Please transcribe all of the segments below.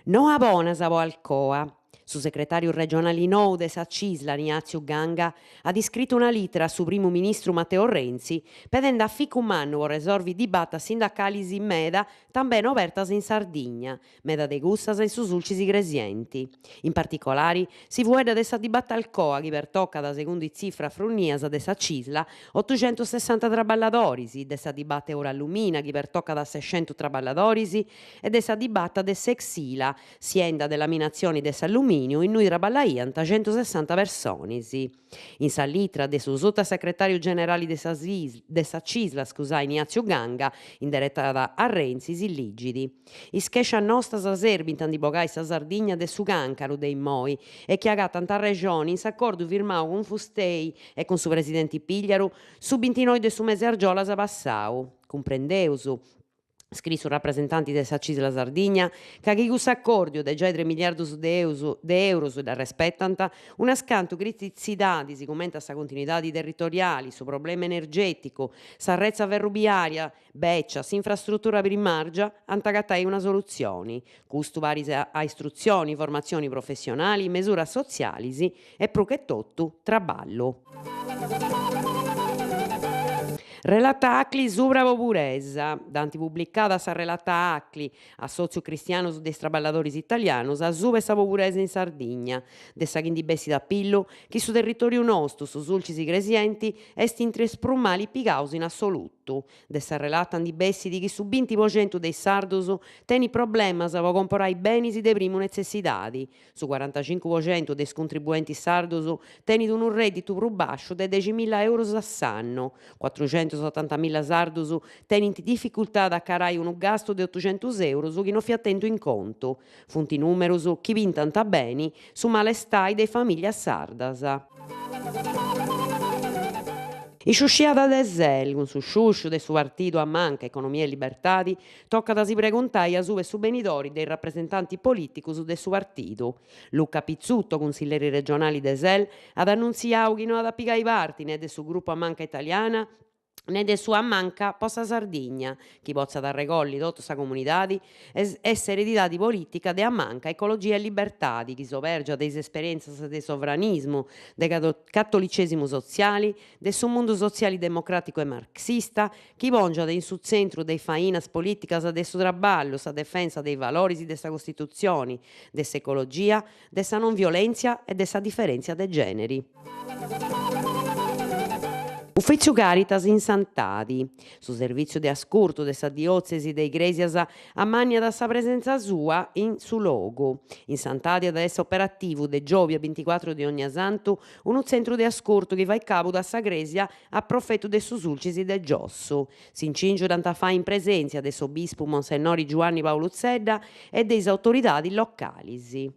Noas bonas po Alcoa. Su segretàriu regionali nou de sa Cisl, Ignatziu Ganga, at iscritu una lìtera a su primu ministru Matteo Renzi pedende aficu mannu po resorvi dibatas sindacalis meda tambene obertas in Sardigna, meda de cussas in su Sulcis Igresienti. In particolari, si fueddat de sa dibata Alcoa chi pertocat, segundu is tzifras frunnias de sa Cisl, otuxentusessanta traballadoris, de sa dibata Eurallumina chi pertocat sescentus traballadoris e de sa dibata de s'ex Ilva, sienda de laminatzioni de s'allumìniu innui traballaiant centusessanta personis. In sa litra de su sutasecretàriu generali de sa de sa Cisl, scusai, Ignatziu Ganga, inderetada a Renzi, si ligit, Is chèscias nostras serbint a ndi bogai sa Sardigna de su càncaru de immoi e chi agatant arrexoni in s'acordu firmau cun Fustei e cun su presidenti Pigliaru su bintinoi de su mesi argiolas passau. Cumprendeus, scriit su rapresentanti de sa Cisl Sardigna, ca chi cussu acòrdiu de giai tres miliardus de de eurus dd'arrespetant unas cantu crititzidadis cumenti a sa continuidadi territoriali, su problema energèticu, sa retza ferrubiària bècia, s'infrastrutura primàrgia, ant agatai una solutzioni. Custu paris a istrutzioni, formatzioni professionali, mesuras sotzialis e prus che totu traballu. Relata Acli subra poburesa. Dd'ant publicada sa relata Acli, Assòtziu Cristianus de is Traballadoris Italianus, asuba 'e sa poburesa in Sardigna, de sa chi ndi bessit a pillu chi su territòriu nostu, su Sulcis Igresienti, est intre is prus mali pigaus in assolutu. De sa relata ndi bessit chi su binti po centu de is sardus tenit problemas po comporai benis de primu netzessidadi, Su cuarantacincu po centu de is cuntribuentis sardus tenit unu rèdditu prus bàsciu de deximilla eurus a s'annu. Cuatruxentusotantamilla sardus tenint dificultadi a acarai unu gastu de otuxentus eurus chi no fiat tentu in contu. Funt nùmerus chi pintant beni su malestai de is famìllias sardas. Isciusciada de SEL, cun su sciusciu de su partidu a manca Economia e Libertadi, Tocat a si preguntai asuba 'e su benidori de is rapresentantis polìticus de su partidu. Luca Pizzuto, cunsilleri regionali de SEL, at annuntziau chi no at a pigai parti ne de su grupu a manca italiana ne de su a manca po sa Sardigna, chi potzat arregolli totu sa comunidadi e s'eredidadi polìtica de a manca Ecologia e Libertadi chi s'obèrgiat de is esperièntzias de sovranismu, de catolicèsimu sotziali, de su mundu sotziali democràticu e marxista, chi pòngiat in su tzentru de is fainas polìticas de su traballu sa defensa de is valoris de sa Costitutzioni, de s'ecologia, de sa non violèntzia e de sa diferèntzia de gèneri. Ufìtziu Caritas in Santadi. Su servìtziu de ascurtu de sa Diòtzesi de Igrèsias ammànniat sa presèntzia sua in su logu. In Santadi at a essi operativu de giòbia binticuatru de onniasantu unu tzentru de ascurtu chi fait càbudu a sa crèsia a profetu de su Sulcis de Giossu. S'incìngiu dd'ant a fai in presèntzia de s'obispu Monsennori Giuanni Paulu Zedda e de is autoridadis localis.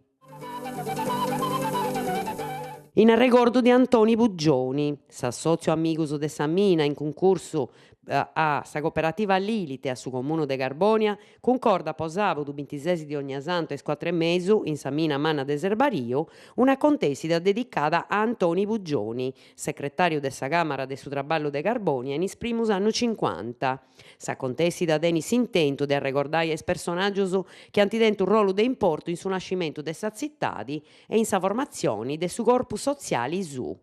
In arregordu de Antoni Puggioni, s'assòtziu Amigus de sa Mina in cuncursu a sa cooperativa Lilith e a su Comunu de Carbònia, cuncordat po sàbudu bintises de Onniasantu a is cuatru e mesu, in sa Mina Manna de Serbariu, un'acontèssida dedicada a Antoni Puggioni, secretàriu de sa Càmara de su Traballu de Carbònia in is primus annus cincuanta. S'acontèssida tenit s'intentu de arregordai a is personàgius chi ant tentu rolu de importu in su nascimentu de sa tzitadi e in sa formatzioni de su corpus sotziali suu.